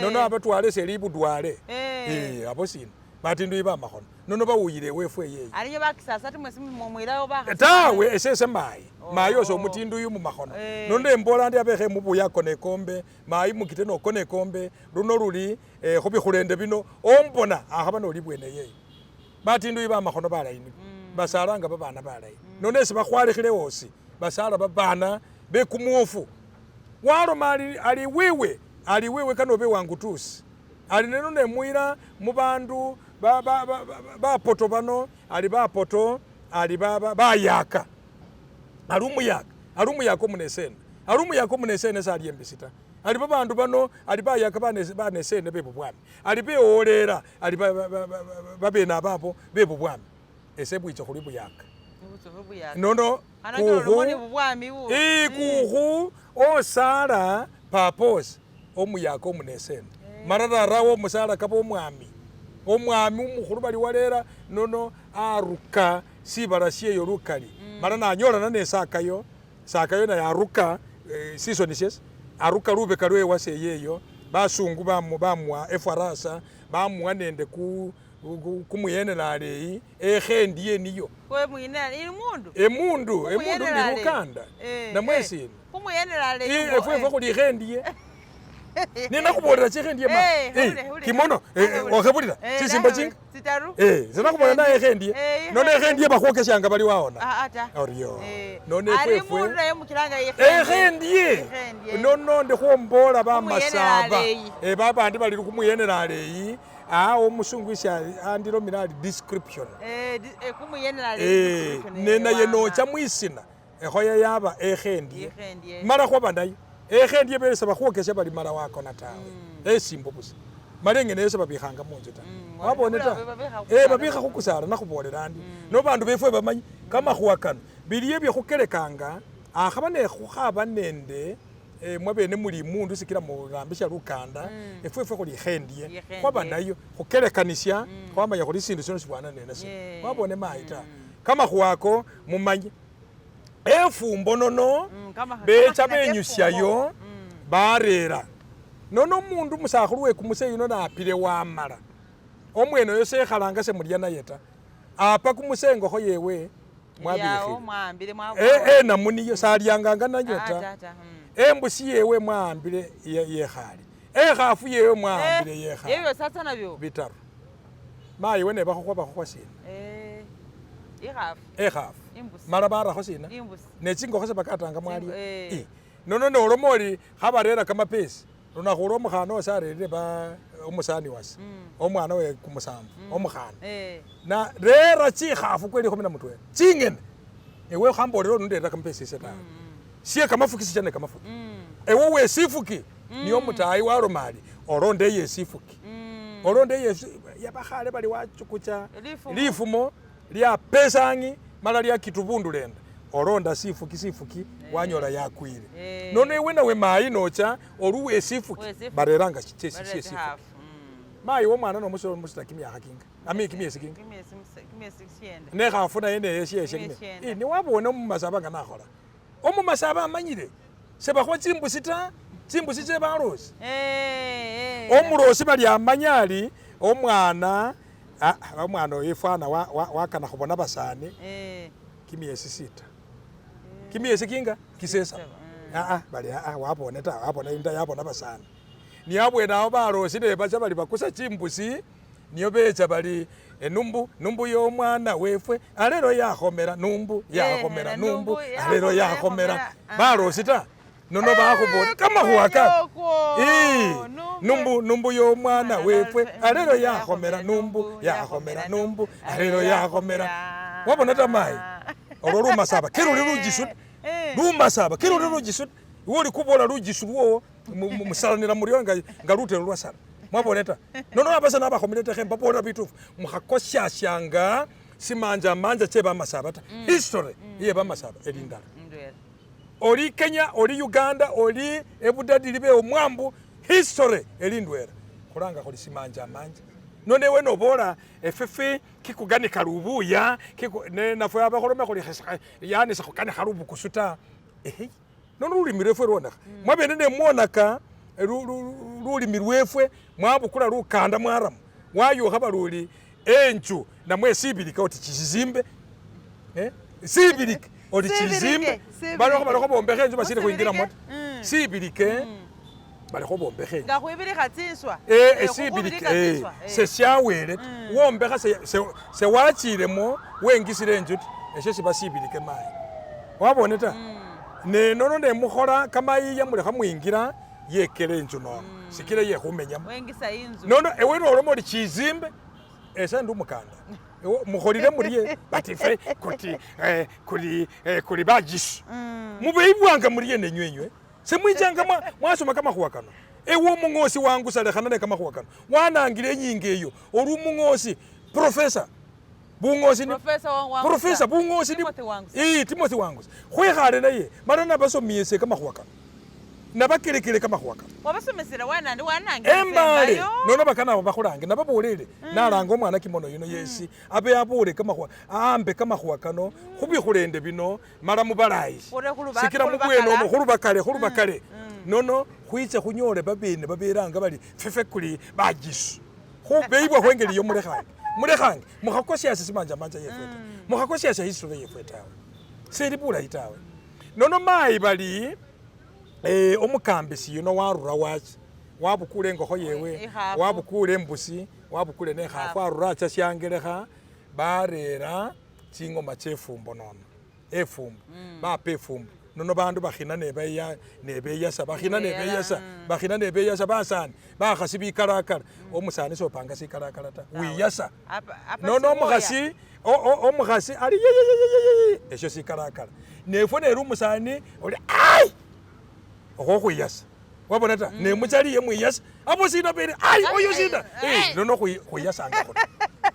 nono abatwale seli ibudwale abo sina batinduyi bamakhono nono bawuyile ewefwe eyeyi. Aliyo bakisasa ati mwesi mumwilayo bakhasi. Tawe esese mayi mayi ose omutinduyi mumakhono nono embola ndi abekhe mubuya akona ekombe mayi mukite nokona ekombe luno luli khubikhulende bino ombona akhaba noli bwene eyeyi. Batinduyi bamakhono balayi nibo basalanga babana balayi nono esi bakhwalikhile wosi basala babana bekumwofu waloma ali ali wiwe ali wiwe kano obe wangutusi. Ali neno nemuyila mubandu bapoto bano ali bapoto ali bayaka ali umuyaka ali umuyaka omunesene ali umuyaka omunesene sali embisi ta ali babandu bano ali bayaka banesene bebubwami ali bewolela ali babene ababo bebubwami ese bwicha khuli buyaka nono kukhu osala paposi omuyaka omunesene mara rarawo omusala kaba omwami omwami omukhulu bali walera nono aruka sibala syeyo lukali mara nanyolana ne sakayo sakayo naye aruka sisoni syesi aruka lubeka lwe wase yeyo basungu bamuwa efarasa bamuwa nende kumuyenela aleyi ekhendi niyo emundu emundu ni lukanda namwe sina efwefwe khuli ikhendiye ninakhubolera chikhendiye ma kimono okhebulila chisimba chinga sinakhubolera naye ekhendiye nono ekhendiye bakhwokesyanga bali waona oryo nono efwefwe ekhendiye nono ndikhombola bamasaba babandi bali khumuyenela aleyi awo omusungu isi andilomile ali description nenaye nocha mwisina ekhoya yaba ekhendiye mala khwaba nayo ekhendiye belesa bakhwokesya bali mala wakona tawe esimbo busa mala engene yose babikhanga munzu ta wabone ta babikha khukusala nakhubolela andi no bandu befwe bamanyi kamakhuwa kano biliyo byekhukelekanga akhaba nekhukhaba nende mwabene muli mundu sikila murambisya lukanda efwefwe khuli ikhendiye khwaba nayo khukelekanisia khwamanya khuli sindu sino sifwana nena sino wabone mayi ta kamakhuwa ako mumanye efumbo nono becha benyusyayo barera nono omundu musakhulu wekumuse yuno napile wamala omwene oyo sekhalanga semulya naye ta apa kumuse engokho yewe mwabikhile enamuniyo salyanganga nayo ta embusi yewe mwahambile yekhale ekhafu yewe mwahambile yekhale bitaru mayi we nebakhukhwa bakhukhwa sina ekhafu mala barakho sina nechingokho sebakatanga mwalya nono noloma oli khabarera kamapesi lunakhu olwo omukhana wase arerire omusani wase omwana we kumusambu omukhana na rera chikhafu kweli 11 chingene ewe khambolera oli nderera kamapesi ese tawe sie kamafuki sicha ne kamafuki ewe wesifuki niyo mutayi waloma ali olonde yesifuki olonde yesi yabakhale bali wachukucha lifumo lya pesangi mala lya kitubundulenda olonda sifuki sifuki wanyola yakwile nono ewe nawe mayi nocha oluwe esifuki bareranga sifuki mayi womwana nomusita kimyakha kinga ami kimiesi kinga nekhafu naye neyeshyeshe niwabone omumasaba nga nakhola omumasaba amanyile sebakhwa chimbusi ta chimbusi che balosi omulosi bali amanya ali omwana omwana oyo ifwana wakana khubona basani kimiesi 6 kimiesi kinga kisesa bali wabone ta wabona inda yabona basani niabwene awo balosi nebacha bali bakusa chimbusi niyo becha bali numbu numbu yomwana wefwe alelo yakhomela numbu yakhomela numbu alelo yakhomela balosi ta. Nono bakhubole kamakhuwa ka numbu numbu yomwana wefwe alelo yakhomela numbu yakhomela numbu alelo yakhomela. Wabona ta mayi olwo lumasaba keluli lujisu lumasaba keluli lujisu iwe oli kubola lujisu lwowo musalanila murio nga lutelo lwasala. Mwabona ta nono abasa nabakhomele ta khembabolela bitufu mukhakosyashanga simanja manja che bamasaba ta. History iye bamasaba eli ndala. Oli Kenya, oli Uganda, oli ebudadili be omwambu, history eli ndwela. Khulanga khuli simanja manja. None ewe nobola efefe kikuganika lubuya, ne nafwe abakholome khuli yani sekhukanikha lubukusu ta. Ehe. Nono lulimi lwefwe lwonakha. Mwabene ne mwonaka lulimi lwefwe mwabukula lukanda mwaramo. Wayukha baluli enju namwe sibilika oti chizimbe. Sibilike oti chizimbe. Balokho balokho bombekha enju basili khwingilamo. Sibilike balekho bombekha enju. Nga khwibilikha tsinswa. Sibilike se syawele wombekha se wachilemo wengisile enju esyo siba sibilike mayi. Wabone ta? Ne nono ne mukhola kamayiya mulekha mwingira yekele enju nono. Sikile yekhumenyamo. Wengisa inzu. Nono ewe noloma oli chizimbe ese ndi umukanda. Mukholile murie bati fe kuti kuli kuli bajisu. Mubeibwanga murie nenywenywe. Semwichanga mwasoma kamakhuwa kano. Ewe omung'osi wangu salekhana ne kamakhuwa kano. Wanangile enyinga eyo oli umung'osi professor. Bung'osi ni professor bung'osi ni Timothy Wangusa. Khwekhale naye mala nabasomiese kamakhuwa kano. Nabakelekele kamakhuwa kano. Wabasomesela wanandi wanangile embale. Nono bakana bakhulange nababolele nalanga omwana kimono yuno yesi abe abole kamakhuwa aambe kamakhuwa kano khubikhulende bino mala mubalayi. Sikila mubwene omwo khulubakale khulubakale. Nono khwiche khunyole babene baberanga bali fefe kuli bajisu. Khubeibwa khwengeli yo mulekhange. Mulekhange mukhakosyasa simanja manja yefwe ta. Mukhakosyasa history yefwe tawe. Seli bulayi tawe. Nono mayi bali omukambisi yuno warura wachi wabukule engokho yewe wabukule embusi wabukule nekhafu arura acha syangelekha barera chingoma chefumbo nono efumbo bapa efumbo nono bandu bakhina nebeyasa bakhina nebeyasa bakhina nebeyasa basani bakhasi bikalakala omusani sopanga sikalakala ta wiyasa nono omukhasi omukhasi ali yeyeyeyeye esyo sikalakala nefwe neri omusani oli ai okhokhwiyasa wabona ta nemuchali ye mwiyasa abo sina bere ai oyo sina nono khwiyasanga khuno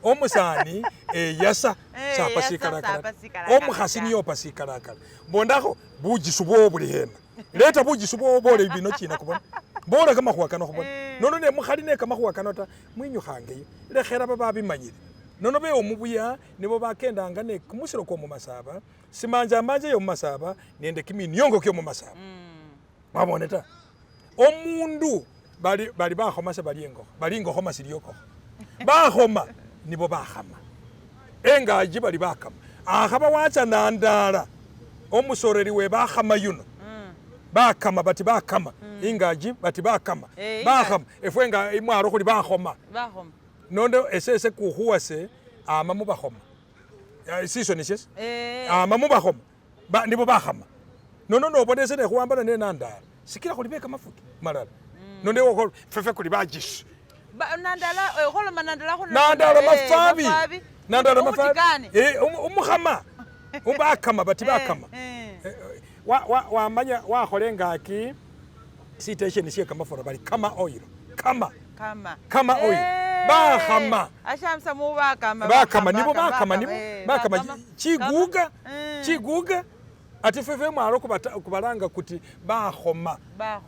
omusani eyasa sapa sikalakala omukhasi niyo opa sikalakala bondakho bujisu bwowo buli hena leta bujisu bwowo bole bino china kubona bola kamakhuwa kano khubona nono ne mukhali ne kamakhuwa kano ta mwinyukhangeyo lekhera bababimanyile nono be omubuya nibo bakendanga ne kumusiro kwa mumasaba simanja manja yo mumasaba nende kiminiongo kyo mumasaba. Wabone ta omundu bali bali bakhoma se bali engokho bali ingokho masiliokho bakhoma nibo bakhama engaji bali bakama akhaba wacha nandala omusoreri we bakhama yuno bakama bati bakama ingaji bati bakama bakhama efwe nga imwaro khuli bakhoma bakhoma nondo esese kukhuwase ama mubakhoma season shes ama mubakhoma nibo bakhama nono nobonese nekhuwambana ne nandala sikila khuli beka mafuki malala nonde wokho fefe kuli bajisu nandala kholoma nandala khuna nandala mafabi nandala mafabi umukhama umbakama bati bakama wamanya wakhola engaki station sie kamafura bali kama oil kama kama kama oil bakhama ashamsa mubakama bakama nibo bakama nibo bakama chiguga chiguga ati fefe mwalo kubalanga kuti bakhoma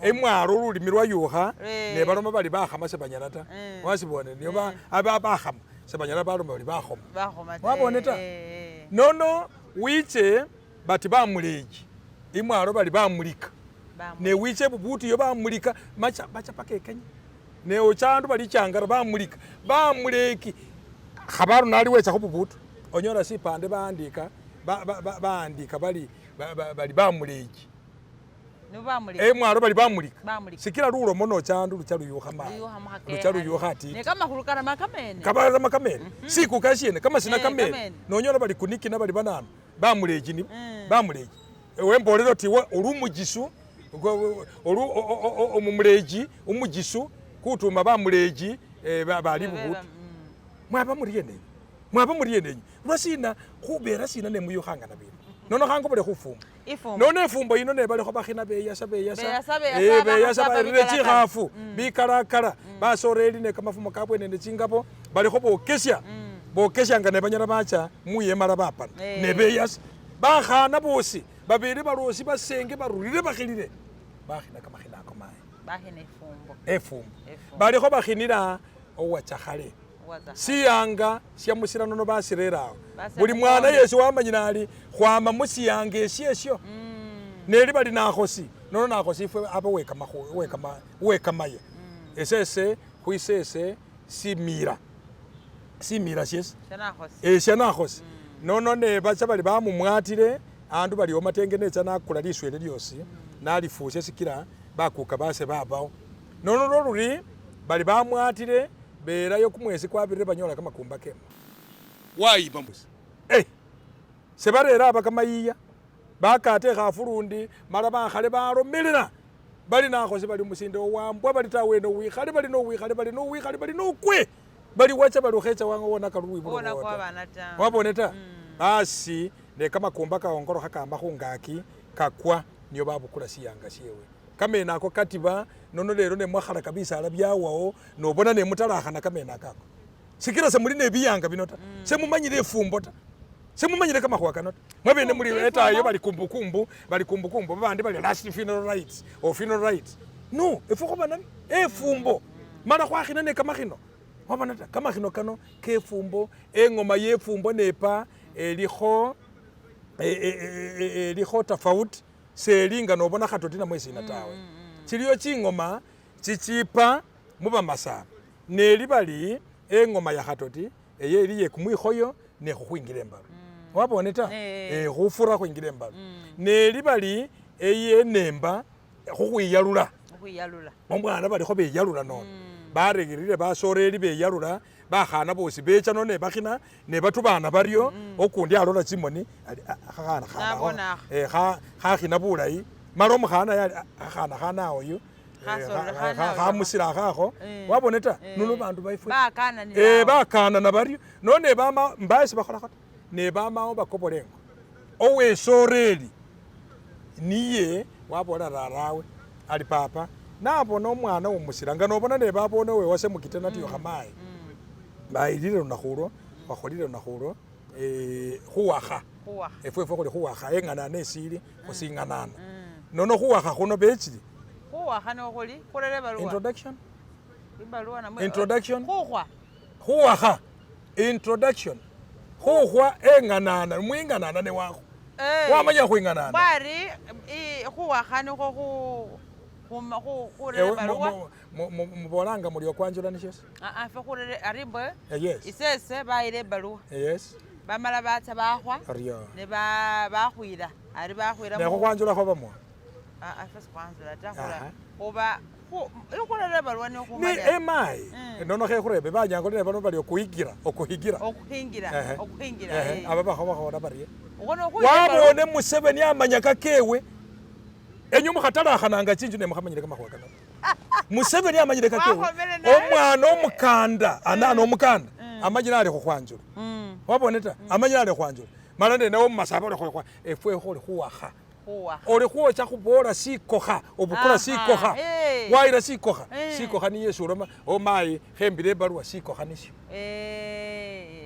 emwalo lulimi lwayukha ne baloma bali bakhama sebanyala ta wasibone niyo aba bakhama sebanyala baloma bali bakhoma wabone ta nono wiche bati bamuleji imwalo bali bamulika ne wiche bubuti yo bamulika macha bacha paka ekenya ne ochandu bali changara bamulika bamuleki khabaru nali wecha khu bubutu onyola sipande baandika baandika bali bali bamuleji emwalo bali bamulika sikila lulomo nochandu lucha luyukha mayi lucha luyukha atiti ne kamakhulu karama kamene kabarama kamene sikuka shene kamasina kamene nonyola bali kunikina bali banano bamuleji ni bamuleji ewe mbolero oti uli umujisu Olu omuleji umujisu kutuma bamuleji bali bubutu. Mwaba muriene, mwaba muriene lwasina khubera sina nemuyukhangana bino nono khangobole khufumba. Ifumbo. Nono efumbo yino nebalikho bakhina beyasa beyasa. Beyasa, beyasa, beyasa. Bakhasaba. Barire bikalakala. Tsikhafu bikalakala basoreli ne kamafumo kabwe nende tsingabo balikho bokesya bokesya nga nebanyala bacha mwiyemala bapana. Nebeyasa bakhana bosi babele balosi basenge barurire bakhilile bakhina kamakhina ako mayi. Bakhina ifumbo. Efumbo. Efumbo. Balikho bakhinila owachakhale. Waza. Siyanga sya musila nono basirera awo. Base Buli mwana mukonde. yesi wamanyile ali khwama musiyanga esyo neli bali nakhosi nono nakhosi ifwe aba wekamaya esese khwisese simila simila syesi. Shanakhosi. Esya nakhosi nono nebacha bali bamumwatile andu bali omatenge necha nakula liswele lyosi nalifusya sikila bakuka base babawo nono loluri bali bamwatile belayo kumwesi kwabirire banyola kamakumba kema wayiba mbusi sebarera aba kamayiya bakata ekhafu lundi mala bakhale balomelela bali nakhosi bali musinde owambwa bali tawe nowikhale bali nowikhale bali nowikhale bali nokwe bali wacha bali ukhecha wona kalulwibulo. Wona lwowo ta. Kwabana ta. Wabone ta basi ne kamakumba kawongolokha kamba khungaki kakwa niyo babukula siyanga syewe kamene ako katiba nono lelo nemwakhalaka bisala byawawo nobona nemutalakhana kamene akako sikila semuli nebiyanga bino ta semumanyile efumbo ta semumanyile kamakhuwa kano ta mwabene muli Ifumbo. Etayo bali kumbukumbu bali kumbukumbu babandi bali last funeral rites or funeral rites no efwe khuba nani efumbo mala khwakhina ne kamakhino wabona ta kamakhino kano kefumbo engoma yefumbo nepa elikho elikho tofauti seli nga nobona khatoti namwe sina tawe tsiliyo tsingoma tsitsipa mubamasaba neli bali engoma ya khatoti eyo eli yekumwikhoyo nekhukhwingila embalu wabone ta. Khufura khwingila embalu neli bali eyenemba khukhwiyalula. Okhwiyalula. Omwana balikho beyalula nono barekerile basoreli beyalula bakhana bosi becha nono nebakhina nebatubana baryo okundi alola tsimoni ali "Ah, khakhana Nabona akha. Khakhina bulayi mala omukhana yali "Ah, khakhana khanaoyu Khasorere khanaoyu." Khamusila akhakho wabone ta nono bandu baifwe Bakananila awo. Bakanana baryo nono nebama mbaesi bakholakho ta nebamawo bakobola engo owesoreli niye wabola rarawe ali papa nabona omwana womusila nga nobona nebabone wewase mukite natyo khamayi bayilile lunakhu ulwo bakholile lunakhu ulwo khuwakha. Khuwakha. Efwe efwe khuli khuwakha eng'anana esili khusing'anana nono khuwakha khuno bechili. Khuwakha nokhuli khurera ebaluwa. Introduction. Ibaluwa namwe Introduction. Khukhwa. Khuwakha introduction khukhwa eng'anana mwing'anana newakho. Wamanya khwing'anana. Bwari khuwakha nikho khurera Ewe, ebaluwa. Mubolanga muli okwanjula nisyosi. Ah, ah, ffe khurere ari mbwe Yes. isese bayila ebaluwa bamala batsa bakhwa Aryo. ne bakhwila ari bakhwila. Nekhukhwanjula khwabamwo. Ah, ah, ffe sikhwanzula ta. Aha. Khuba ikhurera ebaluwa Ni nikhumanya. emayi nono khekhurebe banyankole bano bali okuhigira okuhigira. Okhuhingira. Okhuhingira. Aba bakho bakhola barye. Okho nokhuyila ebaluwa. Wabone museveni amanya kakewe enywe mukhatalakhananga chinju nemukhamanyile kamakhuwa kano museveni amanyile kakewe. Wakhomele naye. Omwana omukanda anana omukanda amanyile ali khukhwanjula wabone ta amanyile ali khukhwanjula mala nenawe mumasaba oli khukhwa efwe khuli khuwakha. Khuwakha. Oli khwocha khubola sikokha obukula sikokha wayila sikokha. Sikokha niye esi uloma omayi khembile ebaluwa sikokha nisyo.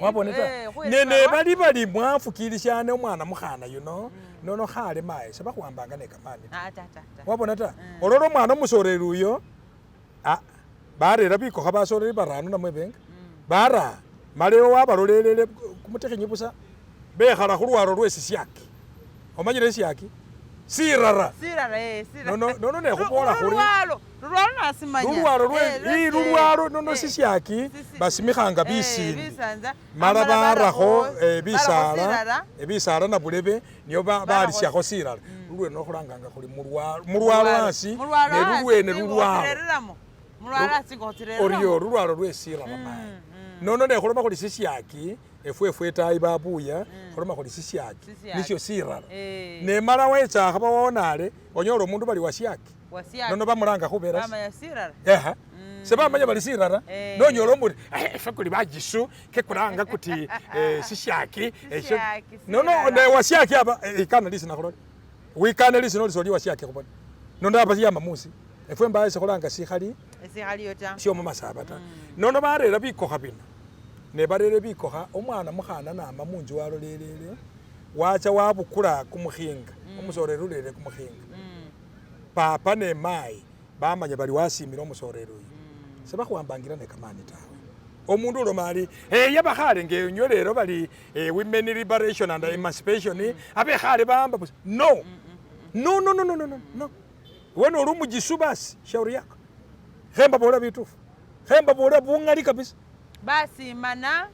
Wabone ta. Khuyila ne ebaluwa. Nebali bali mwafukilisyane omwana mukhana yuno nono khale mayi sebakhuwambanga nekamani ta. Ah, ta ta ta. Wabona ta ololo omwana omusoreri uyo barera bikokha basoreri barano namwe benga bara mala wabalolelele kumutikhinyi busa bekhala khulwaro lwe sisyaki omanyile esiaki sirara. Sirara sirara. Nono nono nekhubola khuri Lulwalo lulwalo nasimanya. Lulwalo lwe lulwalo nono sisyaki basimikhanga bisindi bisanza mala barakho bisala bisala bisala nabulebe niyo balisyakho sirara lulwene nokhulanganga khuli mulwalo mulwalo asi ne lulwene lulwalo. Mulwalo asi ngokhutsilelelamo. Oryo lulwalo lwe sirara mayi nono nekhuloma khuli sisyaki. Efwefwe etayi babuya khuloma khuli sisyaki Sisyaki. nisyo sirara. Eh. Nemala wecha akhaba wonale onyola omundu bali wasyaki Wasyaki. nono bamulanga khubera si Bamanya sirara. Eha. Sebamanya bali sirara Eh. nonyola omundu efwe kuli bagisu kekulanga kuti sisyaki Sisyaki, nono sirara. ne wasyaki aba ikana lisina khulole wikane lisina oli soli wasyaki khubona nono aba yama musi efwe mbaye sikhulanga sikhali Esikhaliyo ta. sio mumasaba ta nono barera bikokha bino nebarere bikokha omwana mukhana nama munju walolelele wacha wabukula kumukhinga omusoreri urere kumukhinga papa ne mayi bamanya bali wasimile omusoreri uyu sebakhuwambangira ne kamani tawe omundu uloma ali yabakhale ngenywe lero bali women liberation and emancipation abekhale bawamba busa no no no no no no no iwe noli omugisu basi shauri yako khembabola bitufu khembabola bungali kabisa Basimana.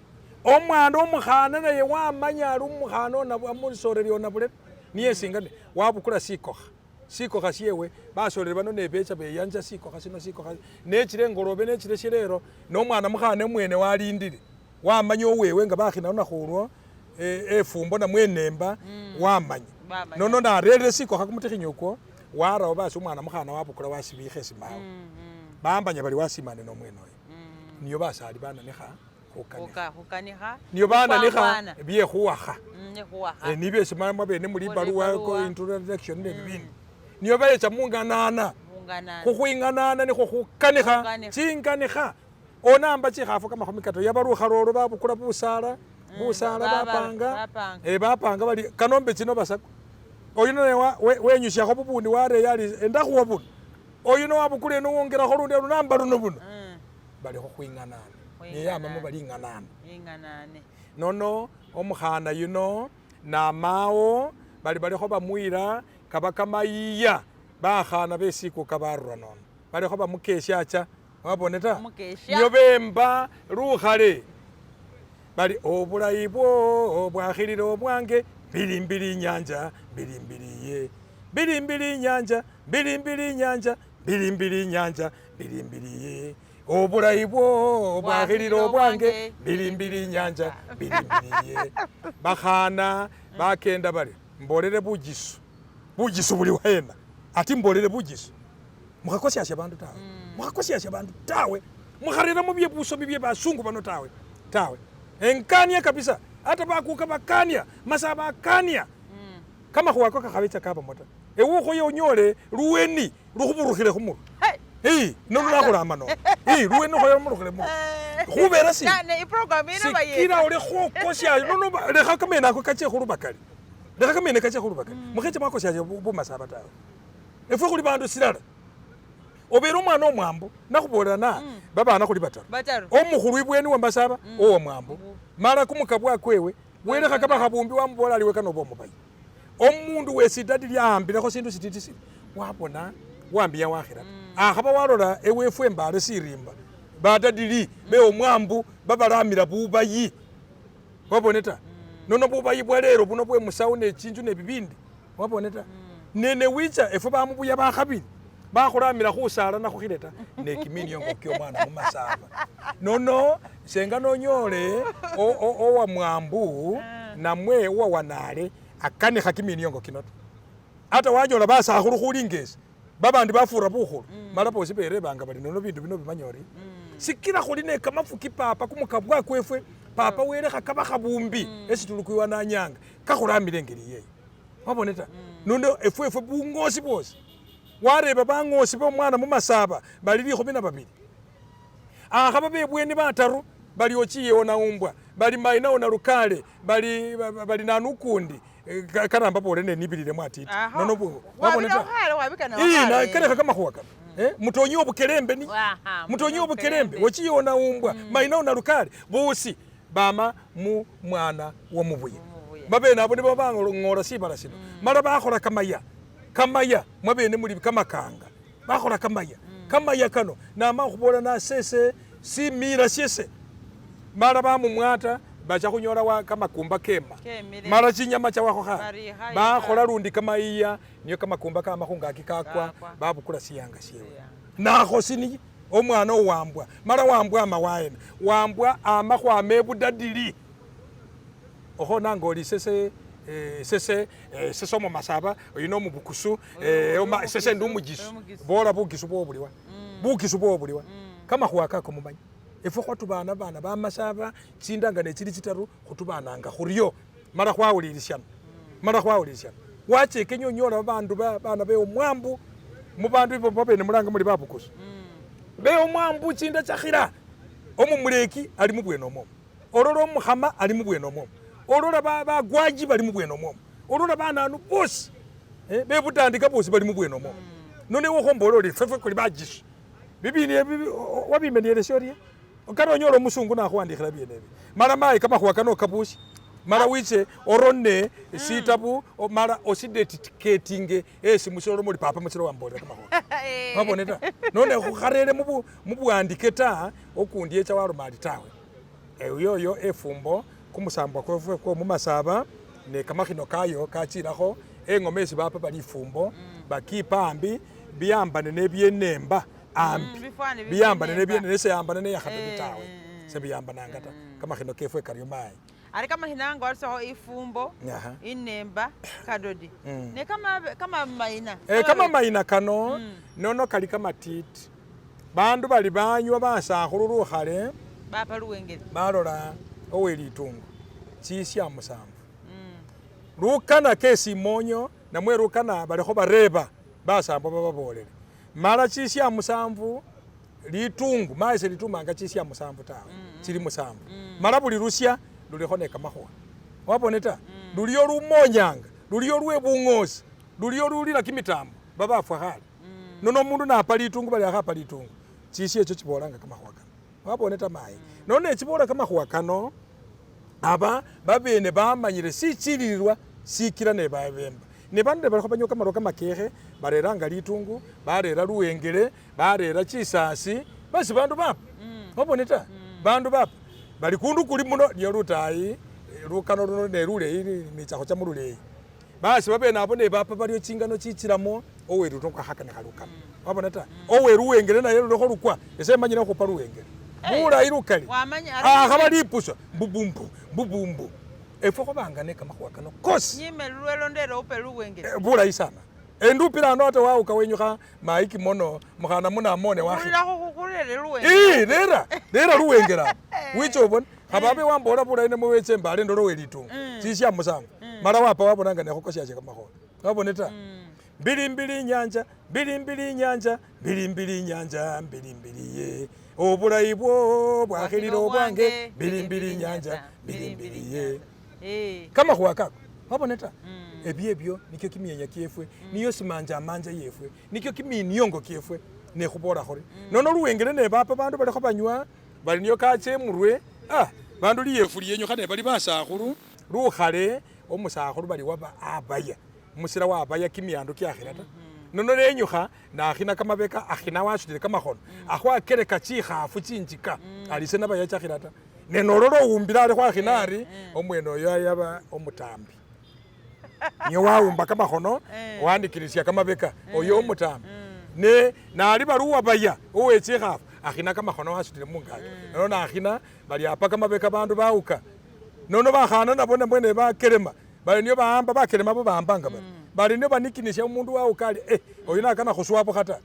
Omwana omukhana naye wamanya ali omukhana omusoreri onabulebe niye singane wabukula sikokha sikokha syewe basoreri bano nebecha beyanja sikokha sino sikokha nechile engolobe nechile shilelo nomwana mukhana mwene walindile wamanya owewe nga bakhina lunakhu olwo efumbo namwe enemba wamanya nono narerere sikokha kumutikhinyi okwo warawo basi omwana mukhana wabukula wasibikha esimawe bamanya bali wasimane nomwene oyo niyo basali bananikha khukanikha Khukanikha. niyo bananikha Khukwangwana. byekhuwakha Nekhuwakha. nibyo esimanya mwabene muli ibaruwa Ibaruwa. introduction ne bibindi niyo becha munganana Munganana. khukhwinganana nikhwo khukanikha Khukanikha. chinganikha onamba chikhafu kamakhumi kataru yaba lukha lolo babukula busala busala bapanga Bapanga. bapanga bali kanombe chino basako oyuno naye wenyusyakho bubundi wareya ali endakhuwa buno oyuno wabukula eno wongelakho lundi lunamba luno buno bali khukhwinganana niyamamo bali inganana Inganane. Nono omukhana yuno namawo bali balikho bamwira kaba kamayiya bakhana besikuka barura nono balikho bamukesya acha wabone ta Mukesya. niyo bemba lukhale bali obulayi bwo bwakhilile obwange mbilimbili inyanja mbilimbili ye mbilimbili inyanja mbilimbili inyanja mbilimbili inyanja mbilimbili ye obulayi bwo bwakhilile obwange mbilimbili inyanja mbilimbili ye bakhana bakenda bari mbolele bugisu bugisu buli wena ati mbolele bugisu mukhakosyasya bandu tawe mukhakosyasya bandu tawe mukharera mubye busomi bye basungu bano tawe tawe enkania kabisa ata bakuka bakania masa bakania kamakhuwa ako kakhabecha kabamo ta ewe ukhoya onyole luweni lukhuburukhile khumurwe Hey. nono nakhulama nono luweni ukhoya lumurukhile murwe khubera si Ne iprogram ino sikila bayeta. oli khwokosya nono lekha kamene ako kache khulubakali lekha kamene kache khulubakali mukheche mwakosyasya bumasaba tawe efwe khuli bandu silala obere omwana omwambo nakhubolela na babana khuli bataru Bataru. omukhulu ibweni wemasaba owa mwambo mala kumukabwa kwewe welekha kamakhabumbi wamubola ali wekana oba omubayi omundu wesidadi lyaambilekho sindu sititi sili wabona wambiya wakhila akhaba walola ewefwe embale sirimba badadili be omwambu babalamila bubayi wabone ta nono bubayi bwa lero buno bwe musawu nechinju nebibindi wabone ta nene wicha efwe bamubuya bakhabili bakhulamila khusala nakhukhile ta nekiminiongo kyo omwana mumasaba nono senga nonyole owa mwambu namwe owa wanale akanikha kiminiongo kino ta ata wanyola basakhulu khulingesi babandi bafura bukhulu mala bosi berebanga bali nono bindu bino bimanya ori sikila khuli ne kamafuki papa kumukabwa kwefwe papa welekha kabakhabumbi esitulukwiwa nanyanga kakhulamile engeli yeyo wabone ta nono efwefwe bungosi bwosi wareba bangosi bomwana mumasaba bali 12 akhaba bebweni bataru bali ochiyewo naumbwa bali maina na lukale bali bali nanukundi karamba bole nenibililemo atiti Aha. nono bungo wabone Wabira ta ukhale wabikana na kalekha kamakhuwa kano mutonyi obukelembe ni Aha, mutonyi obukelembe ochiyewo naumbwa maina na lukale bosi bama mu mwana wa mubuye Mubuye. babene abo nibo bangola sibala sino mala bakhola kamaya kamaya mwabene muli kamakanga bakhola kamaya kamaya kano nama khubola nasese simila syese mala bamumwata bacha khunyola wa kamakumba kema Kemile. mala chinyama chawakho khale Bari khale bakhola lundi kamayiya niyo kamakumba kama khungaki kakwa Kakwa. babukula siyanga syewe Siyanga. nakhosini omwana owambwa mala wambwa ama waena wambwa ama khwama ebudadili. Okhona nga oli sese sese sese omumasaba oyu nomubukusu sese ndi omugisu bola bugisu bwo buliwa bugisu bwo buliwa kamakhuwa kako mumanya efwe khwatubana bana bamasaba tsinda nga nechili chitaru khutubananga khuryo mala khwawulilisyana mala khwawulilisyana wachekenya onyola babandu bana be omwambu mubandu ibo babene mulanga muli babukusu be omwambu chinda chakhila omumuleki ali mubwene omwo olola omukhama ali mubwene omwo olola bagwaji bali mubwene omwo olola bananu bosi bebutandika bosi bali mubwene omwo none wokhombola oli fefwe khuli bagisu bibini wabimenyelesya orye okari onyola omusungu nakhuwandikhila byene ebi mala mayi kamakhuwa kano kabusi mala wiche orone sitabu mala osidediketinge esi musilo muli papa musilo wambolera kamakhuwa wabone ta none khukharere mubuwandike ta okundi yecha waloma ali tawe eyoyo efumbo kumusambwa kwefwe kwo mumasaba ne kamakhino kayo kachilakho engoma esi bapa bali ifumbo bakipa ambi biyambane nebyenemba ambi biyambane nebyene seyambane neyakhatatu tawe sebiyambananga ta kamakhino kefwe karyo mayi ari kamakhino nga warisakho ifumbo inemba kadodi ne kama mayina kama mayina kano nono kali kamatiti bandu bali banywa basakhulu lukhale bapa luwengele balola owe litungu chisya musanvu lukana kesi monyo namwe lukana balikho bareba basambwa bababolele mala chisya musanvu litungu mayi litumanga chisya musanvu tawe chili musanvu mala buli lusya lulikho ne kamakhuwa wabone ta luliyo lumonyanga luliyo lwe bungosi luliyo lulila kimitambo babafwa khale nono omundu napa litungu bali akhapa litungu chisya echo chibolanga kamakhuwa kano wabone ta mayi nono echibola kamakhuwa kano aba babene bamanyile sichililwa sikila ne babemba ne bandu balikho banywa kamalwa kamakekhe bareranga litungu barera luwengele barera chisasi basi bandu bapa wabone ta bandu bapa bali kundu kuli muno niyo lutayi lukano luno ne luleyi nichakho cha mululeyi basi babene abo ne bapa balio chingano chichilamo owe lutongo khakanikha lukano wabona ta owe luwengele naye lulikho lukwa ese manyile khupa luwengele bulayi lukali akhaba lipusa mbubumbu mbubumbu efwe khubanga ne kamakhuwa kano kosi nyime lwelondera upe luwengele bulayi sana endupila ano ate wawuka wenyukha mayi kimono mukhana munamone wakhila luwengele rera rera luwengela wicha obone khababe wambola bulayi nemuweche mbale ndolo we litungu chisya musanvu mala wapa wabonanga nekhukosyache kamakhuwa wabone ta mbili mbili nyanja mbili mbili nyanja mbili mbili nyanja mbili mbili ye obulayi bwo bwakhilila obwange mbili mbili nyanja mbili mbili ye kamakhuwa kako wabone ta ebyo ebyo nikyo kimyenya kyefwe niyo simanja manja yefwe nikyo kiminiongo kyefwe nekhubola khori nono luwengele nebapa bandu balikho banywa bali niyo kache murwe bandu liyefu liyenyukha ne bali basakhulu lukhale omusakhulu bali waba abaya musila wabaya kimyandu kyakhila ta nono nenyukha nakhina kamabeka akhina wasutile kamakhono akhwakereka chikhafu chinjika alise nabaya chakhila ta nenolola owumbila ali khwakhina ari omwene oyo yaba omutambi niyo wawumba kamakhono wandikilisya kamabeka oyo omutambi ne nali bali uwabaya owe chikhafu akhina kamakhono wasutile mungaki nono nakhina bali apa kamabeka bandu bawuka nono bakhana nabo namwe bakerema bali niyo bahamba bakerema bo bahambanga bali bali niyo banikinisya omundu wawuka ali oyu nakana khuswabukha ta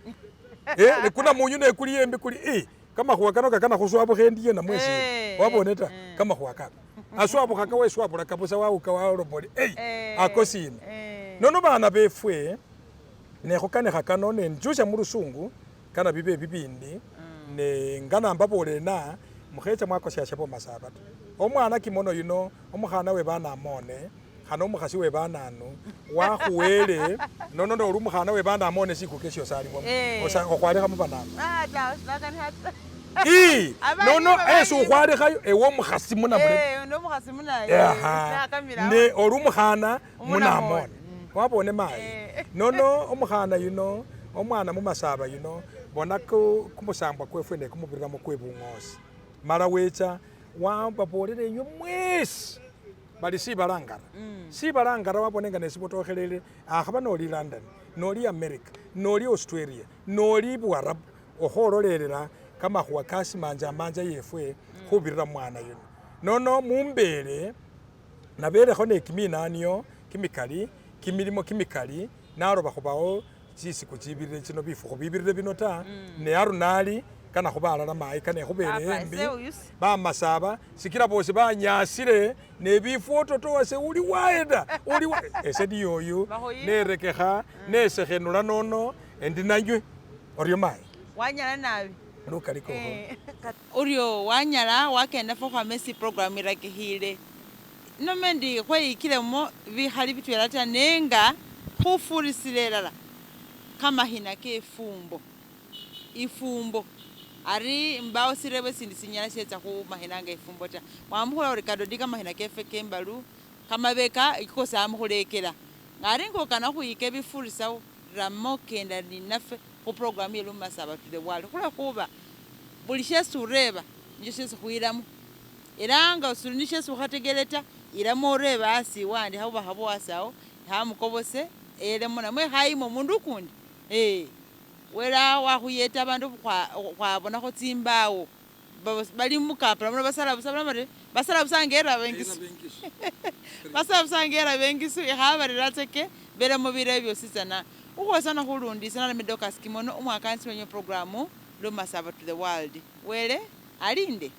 nekuna munyu nekuli embi kuli kamakhuwa kano kakana khuswabukha endiye namwe sina wabone ta kamakhuwa kako aswabukha kaweswabula kabusa wawuka walomoli ako sina nono bana befwe nekhukanikha kano nenjusya mulusungu kana bibe bibindi ne ngana mbabolele na mukhecha mwakosyasya bomasaba ta omwana kimono yuno omukhana we banamone khana omukhasi we bananu wakhuwele nono noli omukhana we banamone sikuka esyo saliwamo okhwalikha mubananu nono esi ukhwalikhayo ewe omukhasi munamule ne oli omukhana munamone wabone mayi nono omukhana yuno omwana mumasaba yuno bona kumusambwa kwefwe ne kumubiriramo kwe bungosi mala wecha wababolele enywe mwesi bali sibalangara sibalangara wabone nga nesibotokhelele akhaba noli London noli America noli Australia noli Buarabu okhololelela kamakhuwa kasimanja manja yefwe khubirira mwana yuno nono mumbele Nabelekho ne kiminanio kimikali, kimilimo kimikali, naloba khubawo chisiku chibirire chino bifukhu bibirire bino ta, ne arunali kana khuba alala mayi kane khubele Papa, embi ese uyusi. Bamasaba sikila bosi banyasile nebifwo toto wase uli waenda uli wa ese niyoyu Bakhoyile. Nerekekha nesekhenula nono endi nanywe oryo mayi. Wanyala nabi. Lukali kokho. Uryo wanyala wakenda fo khwama esi program irakikhile nome ndi khweyikilemo bikhali bitwela ta nenga khufurisile elala kamakhina ke fumbo ifumbo ari mbawo sirebo sindi sinyala syetsa khumakhina nga ifumbo ta wamukhola uri kadodi kamakhina kefe kembalu kamabeka ikosi amukhulekela ngari ngokana khuyika bifurisawo rama okenda ninafe khuprogramu ye Lumasaba to the world khulwekhuba buli shesi ureba nisho shesi khwilamo era nga suli ni shesi ukhategele ta ilamo orebe asi wandi khabubakha bwo asi awo khamukobose elemo namwe khayima omundu ukundi wela wakhuyeta abandu khwabonakho tsimbawo bali mukampala muno basala busa bari basala busa ngera bengisu basala busa ngera bengisu ikhabarira tseke belemo birebe byositsana ukhwesana khulundisana nalome Dorcas Kimono umwakanisi wenye programu Lumasaba to the world wele alinde.